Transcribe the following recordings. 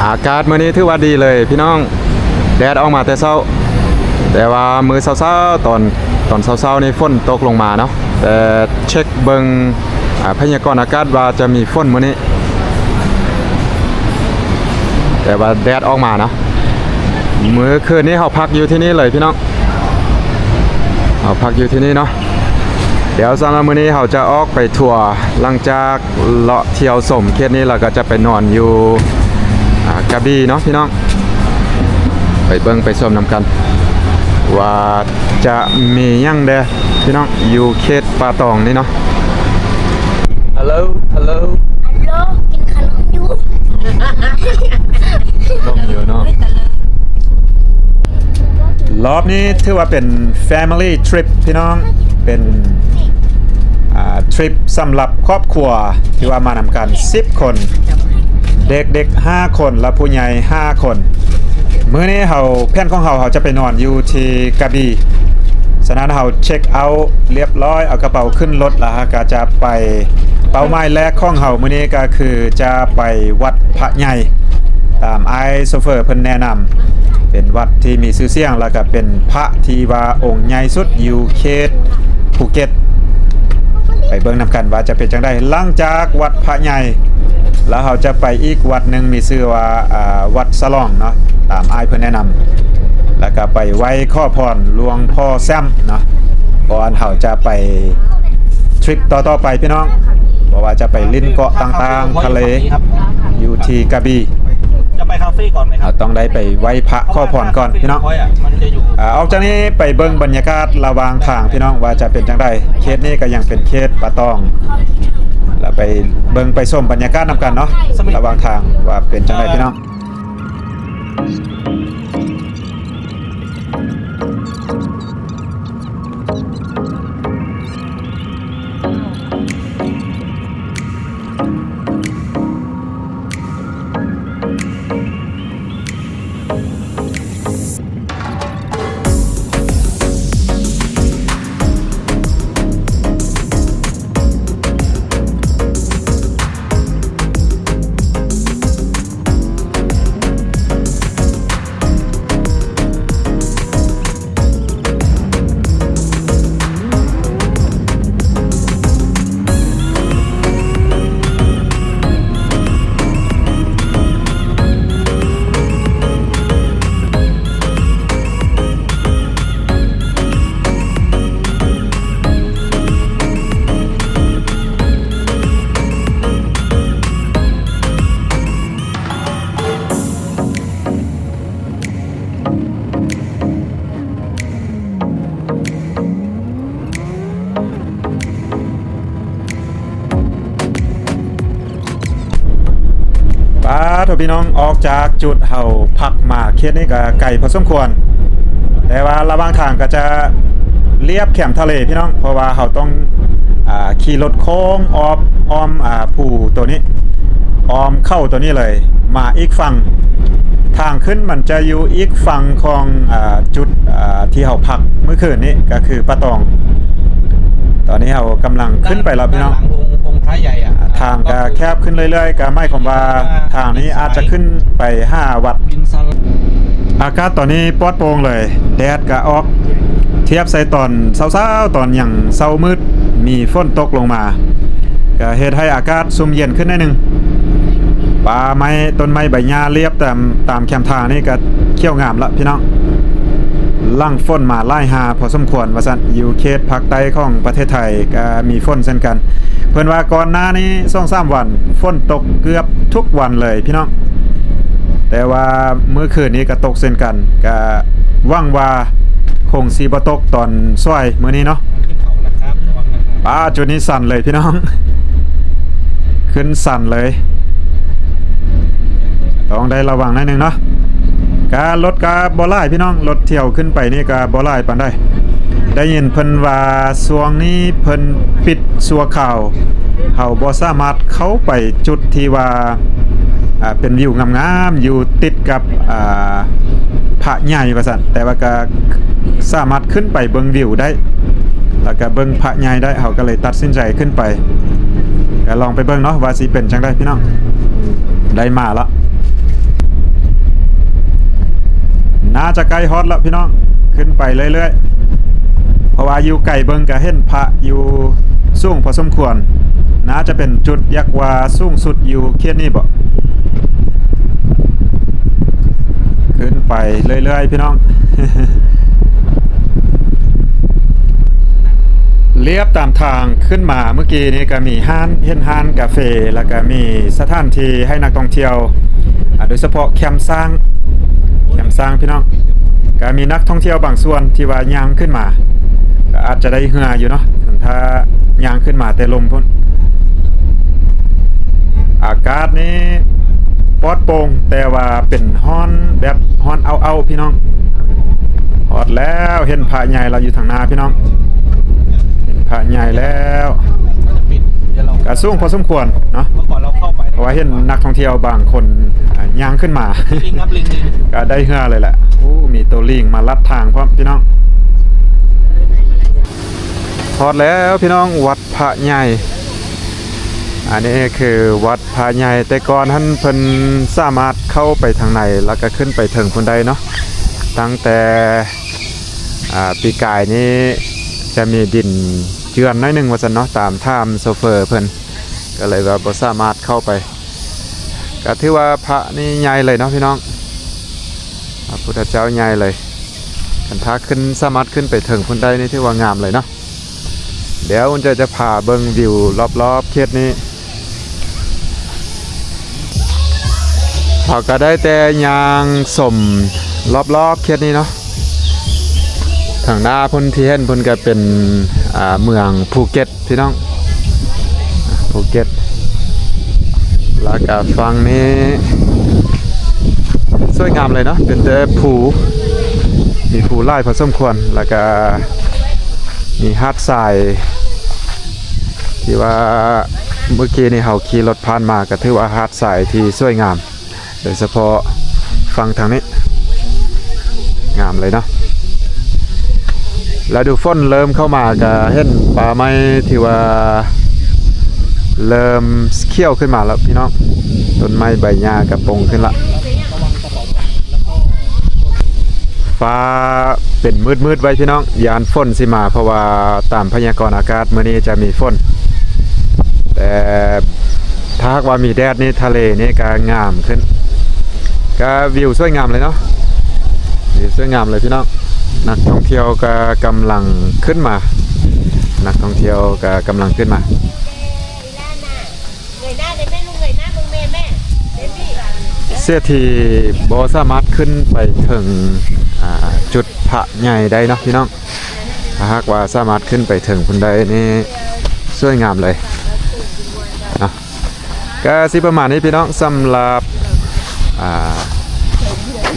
ອາກາດມື້ນີ້ຖືວ່າດີເລີຍພີ່ນ້ອງ, ແດດອອກມາແຕ່ເຊົ້າ, ແຕ່ວ່າມື້ເຊົ້າໆ ຕອນ ຕອນເຊົ້າໆນີ້ຝົນຕົກລົງມາເນາະ, ແຕ່ເຊັກເບິ່ງ ອາ ພະຍາກອນອາກາດວ່າຈະມີຝົນມື້ນີ້, ແຕ່ວ່າແດດອອກມາເນາະ. ມື້ຄືນນີ້ເຮົາພັກຢູ່ທີ່ນີ້ເລີຍພີ່ນ້ອງ, ເຮົາພັກຢູ່ທີ່ນີ້ເນາະ. ດຽວສຳລັບມື້ນີ້ເຮົາຈະອອກໄປທົວ ຫຼັງຈາກ ເລາະທ່ຽວຊົມເຂດນີ້ ແລ້ວກໍຈະໄປນອນຢູ່ ອາ ກະບີເນາະພີ່ນ້ອງ, ໄປເບິ່ງໄປຊົມນຳກັນ ວ່າຈະມີຫຍັງແດ່ພີ່ນ້ອງ ຢູ່ເຂດປ່າຕອງນີ້ເນາະ. ຮັລໂຫຼ ຮັລໂຫຼ ຮັລໂຫຼ ກິນຂະໜົມຢູ່ ຂະໜົມຢູ່ເນາະ. ລອບນີ້ຖືວ່າເປັນ Family Trip ພີ່ນ້ອງ, ເປັນ ອາ Trip ສຳລັບຄອບຄົວທີ່ວ່າມານຳກັນສິບຄົນ, ເດັກໆຫ້າຄົນ ແລະ ຜູ້ໃຫຍ່ຫ້າຄົນ. ມື້ນີ້ເຮົາ ແຜນຂອງເຮົາ ເຮົາຈະໄປນອນຢູ່ທີ່ກະບີ, ສະນັ້ນເຮົາເຊັກເອົາລຽບຮ້ອຍ ເອົາກະເປົາຂຶ້ນລົດ ແລ້ວເຮົາກໍຈະໄປ ເປົ້າໝາຍແລກຂອງເຮົາມື້ນີ້ກໍຄືຈະໄປວັດພະໃຫຍ່ ຕາມອ້າຍໂຊເຟີເພິ່ນແນະນຳ, ເປັນວັດທີ່ມີຊື່ສຽງ ແລ້ວກໍເປັນພະທີ່ວ່າອົງໃຫຍ່ສຸດຢູ່ເຂດພູເກັດ. ໄປເບິ່ງນຳກັນວ່າຈະເປັນຈັ່ງໃດ. ຫຼັງຈາກວັດພະໃຫຍ່ ແລ້ວເຮົາຈະໄປອີກວັດໜຶ່ງ ມີຊື່ວ່າ ອາ ວັດສະຫຼອງເນາະ, ຕາມອ້າຍເພິ່ນແນະນຳ, ແລ້ວກໍໄປໄຫວ້ຂໍພອນຫຼວງພໍ່ແຊມເນາະ. ກ່ອນເຮົາຈະໄປທຣິບຕໍ່ໆໄປພີ່ນ້ອງ, ບໍ່ວ່າຈະໄປຫຼິ້ນເກາະຕ່າງໆ ທະເລ ຢູ່ທີ່ກະບີ ຈະໄປຄາເຟກ່ອນໄໝ? ເຮົາຕ້ອງໄດ້ໄປໄຫວ້ພະຂໍພອນກ່ອນພີ່ນ້ອງ. ອາ ອອກຈາກນີ້ໄປເບິ່ງບັນຍາກາດລະຫວ່າງທາງພີ່ນ້ອງ ວ່າຈະເປັນຈັ່ງໃດ. ເຂດນີ້ກໍຍັງເປັນເຂດປ່າຕອງ, ແລ້ວໄປເບິ່ງໄປຊົມບັນຍາກາດນຳກັນເນາະ ລະຫວ່າງທາງວ່າເປັນຈັ່ງໃດພີ່ນ້ອງ. ປາໂທ ພີ່ນ້ອງ, ອອກຈາກຈຸດເຮົາພັກມາ ເຂດນີ້ກໍໄກພໍສົມຄວນ, ແຕ່ວ່າລະຫວ່າງທາງກໍຈະລຽບແຄມທະເລພີ່ນ້ອງ, ເພາະວ່າເຮົາຕ້ອງ ອາ ຂີ່ລົດໂຄ້ງອ້ອມ ອ້ອມ ອາ ພູໂຕນີ້ ອ້ອມເຂົາໂຕນີ້ເລີຍ ມາອີກຝັ່ງ. ທາງຂຶ້ນມັນຈະຢູ່ອີກຝັ່ງຂອງ ອາ ຈຸດ ອາ ທີ່ເຮົາພັກມື້ຄືນນີ້ ກໍຄືປ່າຕອງ. ຕອນນີ້ເຮົາກຳລັງຂຶ້ນໄປແລ້ວພີ່ນ້ອງ. ທາງກໍແຄບຂຶ້ນເລື້ອຍໆ, ກໍໝາຍຄວາມວ່າທາງນີ້ອາດຈະຂຶ້ນໄປຫາວັດ. ອາກາດຕອນນີ້ປອດໂປ່ງເລີຍ, ແດດກໍອອກ, ທຽບໃສ່ຕອນເຊົ້າໆ ຕອນຍັງເຊົ້າມືດ ມີຝົນຕົກລົງມາ ກໍເຮັດໃຫ້ອາກາດຊຸ່ມເຢັນຂຶ້ນໜ້ອຍໜຶ່ງ. ປ່າໄມ້ ຕົ້ນໄມ້ໃບຫຍ້າລຽບຕາມ ຕາມແຄມທາງນີ້ກໍຂຽວງາມລະພີ່ນ້ອງ. ຫຼັງຝົນມາຫຼາຍຫາພໍສົມຄວນວ່າຊັ້ນ, ຢູ່ເຂດພາກໃຕ້ຂອງປະເທດໄທກໍມີຝົນເຊັ່ນກັນ. ເພິ່ນວ່າກ່ອນໜ້ານີ້ສອງສາມວັນ ຝົນຕົກເກືອບທຸກວັນເລີຍພີ່ນ້ອງ, ແຕ່ວ່າມື້ຄືນນີ້ກໍຕົກເຊັ່ນກັນ. ກໍຫວັງວ່າຄົງຊິບໍ່ຕົກຕອນສວຍມື້ນີ້ເນາະ. ປາ ຈຸດນີ້ສັ່ນເລີຍພີ່ນ້ອງ, ຂຶ້ນສັ່ນເລີຍ, ຕ້ອງໄດ້ລະວັງໜ້ອຍໜຶ່ງເນາະ. ກະລົດກະບໍ່ຫຼາຍພີ່ນ້ອງ, ລົດທ່ຽວຂຶ້ນໄປນີ້ກະບໍ່ຫຼາຍປານໃດ. ໄດ້ຍິນເພິ່ນວ່າຊ່ວງນີ້ເພິ່ນປິດຊົ່ວຄາວ, ເຮົາບໍ່ສາມາດເຂົ້າໄປຈຸດທີ່ວ່າ ອາ ເປັນວິວງາມໆ ຢູ່ຕິດກັບ ອາ ພະໃຫຍ່ວ່າຊັ້ນ, ແຕ່ວ່າກະສາມາດຂຶ້ນໄປເບິ່ງວິວໄດ້ ແລ້ວກະເບິ່ງພະໃຫຍ່ໄດ້, ເຮົາກໍເລີຍຕັດສິນໃຈຂຶ້ນໄປ. ກໍລອງໄປເບິ່ງເນາະ ວ່າຊິເປັນຈັ່ງໃດພີ່ນ້ອງ. ໄດ້ມາລະ. ໜ້າຈະໃກ້ຮອດແລ້ວພີ່ນ້ອງ ຂຶ້ນໄປເລື້ອຍໆ ເພາະວ່າຢູ່ໄກເບິ່ງກະເຫັນພະຢູ່ສູງພໍສົມຄວນ ໜ້າຈະເປັນຈຸດ ຮຽກວ່າສູງສຸດຢູ່ເຂດນີ້ບໍ ຂຶ້ນໄປເລື້ອຍໆ ພີ່ນ້ອງ ລຽບຕາມທາງຂຶ້ນມາເມື່ອກີ້ນີ້ກະມີຮ້ານ ເຫັນຮ້ານກາເຟ ແລ້ວກະມີສະຖານທີ່ໃຫ້ນັກທ່ອງທ່ຽວ ອ່າ ໂດຍສະເພາະແຄມຊ້າງ ແຄມຊ້າງພີ່ນ້ອງ ກະມີນັກທ່ອງທ່ຽວບາງສ່ວນທີ່ວ່າຍ່າງຂຶ້ນມາ ກະອາດຈະໄດ້ເຫື່ອຢູ່ເນາະ ຄັນຖ້າຍ່າງຂຶ້ນມາແຕ່ລຸ່ມພຸ້ນ ອາກາດນີ້ປອດໂປ່ງ ແຕ່ວ່າເປັນຮ້ອນແບບຮ້ອນເອົ້າໆ ພີ່ນ້ອງ ຮອດແລ້ວ ເຫັນພະໃຫຍ່ລາວຢູ່ທາງໜ້າພີ່ນ້ອງ ເຫັນພະໃຫຍ່ແລ້ວ ກະສູງພໍສົມຄວນເນາະ ເພາະວ່າເຫັນນັກທ່ອງທ່ຽວບາງຄົນ ອ່າ ຍ່າງຂຶ້ນມາ ກະໄດ້ເຫື່ອເລີຍແຫຼະ ໂອ້ ມີໂຕລິງມາລັດທາງພ້ອມພີ່ນ້ອງ ຮອດແລ້ວພີ່ນ້ອງ ວັດພະໃຫຍ່ ອັນນີ້ຄືວັດພະໃຫຍ່ ແຕ່ກ່ອນຫັ້ນເພິ່ນສາມາດເຂົ້າໄປທາງໃນ ແລ້ວກະຂຶ້ນໄປເທິງພຸ້ນໄດ້ເນາະ ຕັ້ງແຕ່ ອ່າ ປີກາຍນີ້ຈະມີດິນເຈື່ອນໜ້ອຍໜຶ່ງວ່າຊັ້ນເນາະ ຕາມຖາມໂຊເຟີເພິ່ນ ກະເລີຍວ່າບໍ່ສາມາດເຂົ້າໄປ ກະຖືວ່າພະນີ້ໃຫຍ່ເລີຍເນາະພີ່ນ້ອງ ພະພຸດທະເຈົ້າໃຫຍ່ເລີຍ ຄັນຖ້າຂຶ້ນ ສາມາດຂຶ້ນໄປເທິງພຸ້ນໄດ້ນີ້ຖືວ່າງາມເລີຍເນາະ ດຽວອຸ່ນຈະ ຈະພາເບິ່ງວິວລອບໆເຂດນີ້ ເຮົາກະໄດ້ແຕ່ຍ່າງຊົມລອບໆເຂດນີ້ເນາະ ທາງໜ້າພຸ້ນທີ່ເຫັນພຸ້ນກະເປັນ ອ່າ ເມືອງພູເກັດ ພີ່ນ້ອງ ພູເກັດ ແລ້ວກະຝັ່ງນີ້ສວຍງາມເລີຍເນາະ ເປັນແຕ່ພູ ມີພູຫຼາຍພໍສົມຄວນ ແລ້ວກະມີຫາດຊາຍ ທີ່ວ່າເມື່ອກີ້ນີ້ເຮົາຂີ່ລົດຜ່ານມາ ກະຖືວ່າຫາດຊາຍທີ່ສວຍງາມ ໂດຍສະເພາະຝັ່ງທາງນີ້ ງາມເລີຍເນາະ ລະດູຝົນເລີ່ມເຂົ້າມາກະເຫັນປ່າໄມ້ທີ່ວ່າເລີ່ມຂຽວຂຶ້ນມາແລ້ວພີ່ນ້ອງ ຕົ້ນໄມ້ໃບຫຍ້າກະປົ່ງຂຶ້ນລະ ຟ້າເປັນມືດໆໄວ້ພີ່ນ້ອງ ຢ້ານຝົນຊິມາ ເພາະວ່າຕາມພະຍາກອນອາກາດມື້ນີ້ຈະມີຝົນ ແຕ່ ຖ້າຫາກວ່າມີແດດນີ້ ທະເລນີ້ກະງາມຂຶ້ນ ກະວິວສວຍງາມເລີຍເນາະ ວິວສວຍງາມເລີຍພີ່ນ້ອງ ນັກທ່ອງທ່ຽວກະກຳລັງຂຶ້ນມາ ນັກທ່ອງທ່ຽວກະກຳລັງຂຶ້ນມາ ເສດຖີບໍ່ສາມາດຂຶ້ນໄປເຖິງ ອ່າ ຈຸດພະໃຫຍ່ໄດ້ເນາະພີ່ນ້ອງ ຖ້າຫາກວ່າສາມາດຂຶ້ນໄປເຖິງພຸ້ນໄດ້ນີ້ສວຍງາມເລີຍເນາະ ກະຊິປະມານນີ້ພີ່ນ້ອງ ສຳລັບ ອ່າ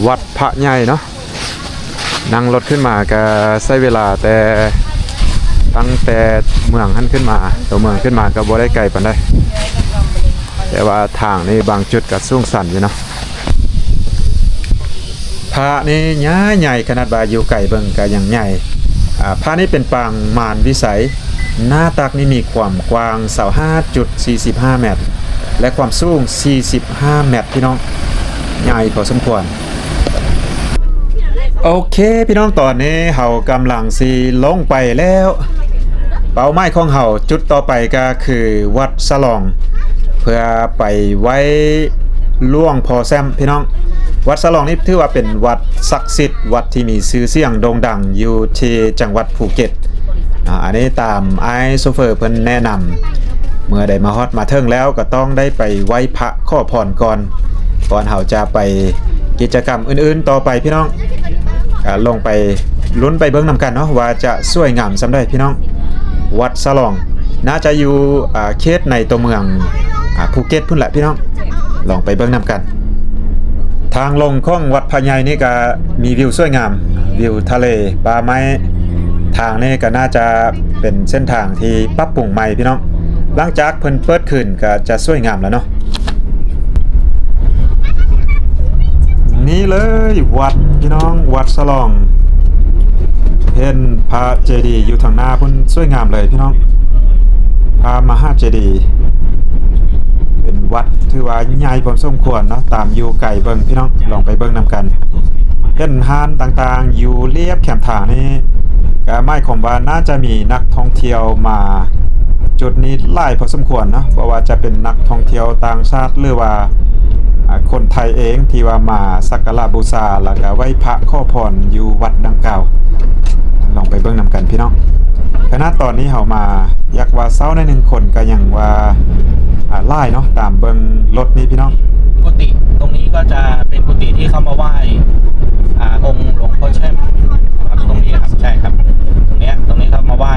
ວັດພະໃຫຍ່ເນາະ ນັ່ງລົດຂຶ້ນມາກະໃຊ້ເວລາແຕ່ ຕັ້ງແຕ່ເມືອງຫັ້ນຂຶ້ນມາ ຕົວເມືອງຂຶ້ນມາກະບໍ່ໄດ້ໄກປານໃດ ແຕ່ວ່າທາງນີ້ບາງຈຸດກະສູງຊັນຢູ່ເນາະ. ພະນີ້ໃຫຍ່ໆ ຂະໜາດວ່າຢູ່ໄກເບິ່ງກະຍັງໃຫຍ່. ອາ ພະນີ້ເປັນປາງມານວິໄສ, ໜ້າຕັກນີ້ມີຄວາມກວ້າງຊາວຫ້າຈຸດສີ່ສິບຫ້າແມັດ ແລະ ຄວາມສູງສີ່ສິບຫ້າແມັດ ພີ່ນ້ອງ, ໃຫຍ່ພໍສົມຄວນ. ໂອເຄ ພີ່ນ້ອງ, ຕອນນີ້ເຮົາກຳລັງຊິລົງໄປແລ້ວ. ເປົ້າໝາຍຂອງເຮົາຈຸດຕໍ່ໄປກະຄືວັດສະຫຼອງ ເພື່ອໄປໄຫວ້ຫຼວງພໍ່ແຊມ ພີ່ນ້ອງ. ວັດສະຫຼອງນີ້ຖືວ່າເປັນວັດສັກສິດ, ວັດທີ່ມີຊື່ສຽງໂດ່ງດັງຢູ່ທີ່ຈັງຫວັດພູເກັດ. ອາ ອັນນີ້ຕາມອ້າຍໂຊເຟີເພິ່ນແນະນຳ, ເມື່ອໃດມາຮອດມາເຖິງແລ້ວກໍຕ້ອງໄດ້ໄປໄຫວ້ພະຂໍພອນກ່ອນ ກ່ອນເຮົາຈະໄປກິດຈະກຳອື່ນໆຕໍ່ໄປ ພີ່ນ້ອງ. ອາ ລົງໄປ ລຸ້ນໄປເບິ່ງນຳກັນເນາະ ວ່າຈະສວຍງາມສ່ຳໃດ ພີ່ນ້ອງ. ວັດສະຫຼອງ ໜ້າຈະຢູ່ ອາ ເຂດໃນຕົວເມືອງ ອາ ພູເກັດພຸ້ນແຫຼະ ພີ່ນ້ອງ, ລອງໄປເບິ່ງນຳກັນ. ທາງລົງຂອງວັດພະໃຫຍ່ນີ້ກະມີວິວສວຍງາມ, ວິວທະເລ, ປ່າໄມ້. ທາງນີ້ກະໜ້າຈະເປັນເສັ້ນທາງທີ່ປັບປຸງໃໝ່ ພີ່ນ້ອງ, ຫຼັງຈາກເພິ່ນເປີດຄືນກະຈະສວຍງາມແລ້ວເນາະ. ນີ້ເລີຍວັດ ພີ່ນ້ອງ, ວັດສະຫຼອງ. ເຫັນພະເຈດີຢູ່ທາງໜ້າພຸ້ນ ສວຍງາມເລີຍ ພີ່ນ້ອງ, ພະມະຫາເຈດີ. ເປັນວັດຖືວ່າໃຫຍ່ພໍສົມຄວນເນາະ, ຕາມຢູ່ໄກເບິ່ງ ພີ່ນ້ອງ, ລອງໄປເບິ່ງນຳກັນ. ເຫັນຮ້ານຕ່າງໆຢູ່ລຽບແຄມທາງນີ້ ກໍໝາຍຄວາມວ່າໜ້າຈະມີນັກທ່ອງທ່ຽວມາຈຸດນີ້ຫຼາຍພໍສົມຄວນເນາະ, ບໍ່ວ່າຈະເປັນນັກທ່ອງທ່ຽວຕ່າງຊາດ ຫຼືວ່າ ອາ ຄົນໄທເອງທີ່ວ່າມາສັກກາລະບູຊາ ແລ້ວກໍໄຫວ້ພະຂໍພອນຢູ່ວັດດັ່ງກ່າວ. ລອງໄປເບິ່ງນຳກັນພີ່ນ້ອງ. ຂະໜາດຕອນນີ້ເຮົາມາ ຢາກວ່າເຊົ້າໜ້ອຍໜຶ່ງ ຄົນກໍຍັງວ່າ ອາ ຫຼາຍເນາະ ຕາມເບິ່ງລົດນີ້ພີ່ນ້ອງ. ກຸຕິຕົງນີ້ກໍຈະເປັນກຸຕິທີ່ເຂົ້າມາໄຫວ້ ອາ ອົງຫຼວງພໍ່ແຊ່ມ ครับ ตรงนี้นะครับ ใช่ครับ ตรงเนี้ย ตรงนี้ครับ มาไหว้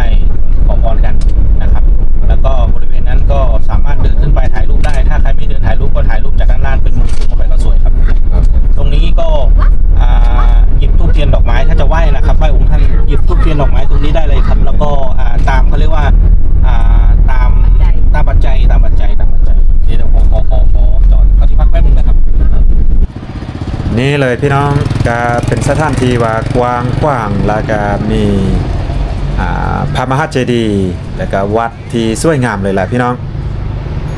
ขอพรกันนะครับ แล้วก็บริเวณนั้นก็สามารถเดินขึ้นไปถ่ายรูปได้ ถ้าใครไม่เดินถ่ายรูปก็ถ่ายรูปจากด้านล่างเป็นมุมสูงเข้าไปก็สวยครับ ครับ ตรงนี้ก็ อ่า หยิบธูปเทียนดอกไม้ ถ้าจะไหว้นะครับ ไหว้องค์ท่าน หยิบธูปเทียนดอกไม้ตรงนี้ได้เลยครับ แล้วก็ อ่า ตาม เขาเรียกว่า อ่า ตาม ตามปัจจัย ตามปัจจัย ตามปัจจัย เดี๋ยวผมขอ ขอ ขอจอดขอที่พักแป๊บนึงนะครับ ນີ້ເລີຍພີ່ນ້ອງ ກະເປັນສະຖານທີ່ວ່າກວ້າງຂວາງ ແລ້ວກະມີ ອ່າ ພະມະຫາເຈດີ ແລ້ວກະວັດທີ່ສວຍງາມເລີຍລະພີ່ນ້ອງ.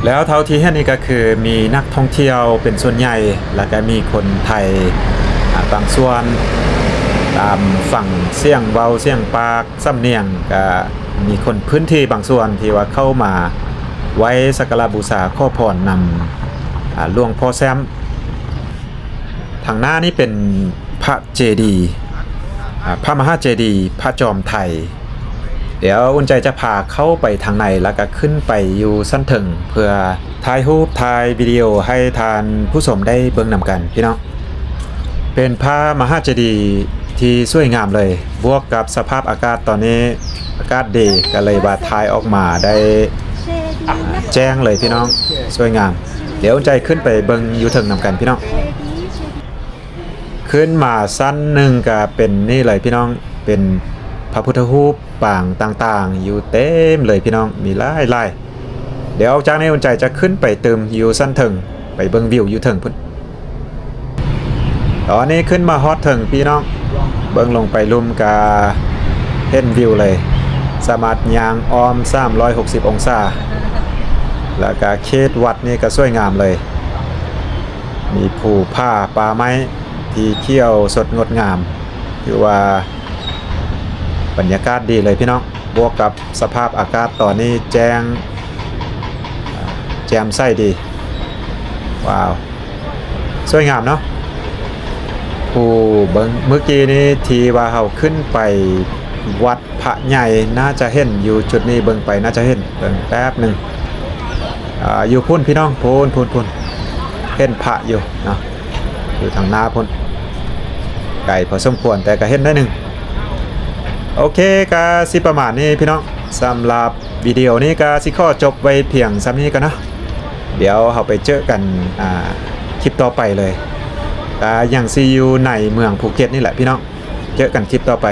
ແລ້ວເທົ່າທີ່ເຫັນນີ້ກະຄືມີນັກທ່ອງທ່ຽວເປັນສ່ວນໃຫຍ່ ແລ້ວກະມີຄົນໄທ ອ່າ ບາງສ່ວນ ຕາມຟັງສຽງເວົ້າ ສຽງປາກ ສຳນຽງ ກະມີຄົນພື້ນທີ່ບາງສ່ວນທີ່ວ່າເຂົ້າມາໄຫວ້ສັກກາລະບູຊາຂໍພອນນຳ ອ່າ ຫຼວງພໍ່ແຊມ. ທາງໜ້ານີ້ເປັນພະເຈດີ ອາ ພະມະຫາເຈດີ ພະຈອມໄທ. ດຽວອຸ່ນໃຈຈະພາເຂົ້າໄປທາງໃນ ແລ້ວກະຂຶ້ນໄປຢູ່ຊັ້ນເທິງ ເພື່ອຖ່າຍຮູບ ຖ່າຍວິດີໂອໃຫ້ທ່ານຜູ້ຊົມໄດ້ເບິ່ງນຳກັນພີ່ນ້ອງ. ເປັນພະມະຫາເຈດີທີ່ສວຍງາມເລີຍ ບວກກັບສະພາບອາກາດຕອນນີ້ ອາກາດດີ ກໍເລີຍວ່າຖ່າຍອອກມາໄດ້ ອ່າ ແຈ້ງເລີຍພີ່ນ້ອງ ສວຍງາມ. ດຽວອຸ່ນໃຈຂຶ້ນໄປເບິ່ງຢູ່ເທິງນຳກັນພີ່ນ້ອງ. ຂຶ້ນມາຊັ້ນໜຶ່ງກະເປັນນີ້ເລີຍພີ່ນ້ອງ ເປັນພະພຸດທະຮູບປາງຕ່າງໆຢູ່ເຕັມເລີຍພີ່ນ້ອງ ມີຫຼາຍໆ. ດຽວຈາກນີ້ອຸ່ນໃຈຈະຂຶ້ນໄປຕື່ມຢູ່ຊັ້ນເທິງ ໄປເບິ່ງວິວຢູ່ເທິງພຸ້ນ. ຕອນນີ້ຂຶ້ນມາຮອດເທິງພີ່ນ້ອງ ເບິ່ງລົງໄປລຸ່ມກະເຫັນວິວເລີຍ ສາມາດຍ່າງອ້ອມສາມຮ້ອຍຫົກສິບອົງສາ ແລ້ວກະເຂດວັດນີ້ກະສວຍງາມເລີຍ ມີພູຜາປ່າໄມ້ທີ່ຂຽວສົດງົດງາມ ຖືວ່າບັນຍາກາດດີເລີຍພີ່ນ້ອງ ບວກກັບສະພາບອາກາດຕອນນີ້ແຈ້ງ ແຈ່ມໃສດີ. ວ້າວ ສວຍງາມເນາະ ຜູ້ເບິ່ງ ເມື່ອກີ້ນີ້ທີ່ວ່າເຮົາຂຶ້ນໄປວັດພະໃຫຍ່ ໜ້າຈະເຫັນຢູ່ຈຸດນີ້ ເບິ່ງໄປໜ້າຈະເຫັນ ເບິ່ງແປັບໜຶ່ງ ອາ ຢູ່ພຸ້ນພີ່ນ້ອງ ພຸ້ນ ພຸ້ນ ພຸ້ນ ເຫັນພະຢູ່ເນາະ ຢູ່ທາງໜ້າພຸ້ນ ໄກພໍສົມຄວນ ແຕ່ກະເຫັນໜ້ອຍໜຶ່ງ. ໂອເຄ ກະຊິປະມານນີ້ພີ່ນ້ອງ ສຳລັບ ວິດີໂອນີ້ກະຊິຂໍຈົບໄວ້ພຽງສ່ຳນີ້ກ່ອນເນາະ ດຽວເຮົາໄປເຈີກັນ ອ່າ ຄລິບຕໍ່ໄປເລີຍ ກະຍັງຊິຢູ່ໃນເມືອງພູເກັດນີ້ແຫຼະພີ່ນ້ອງ ເຈີກັນຄລິບຕໍ່ໄປ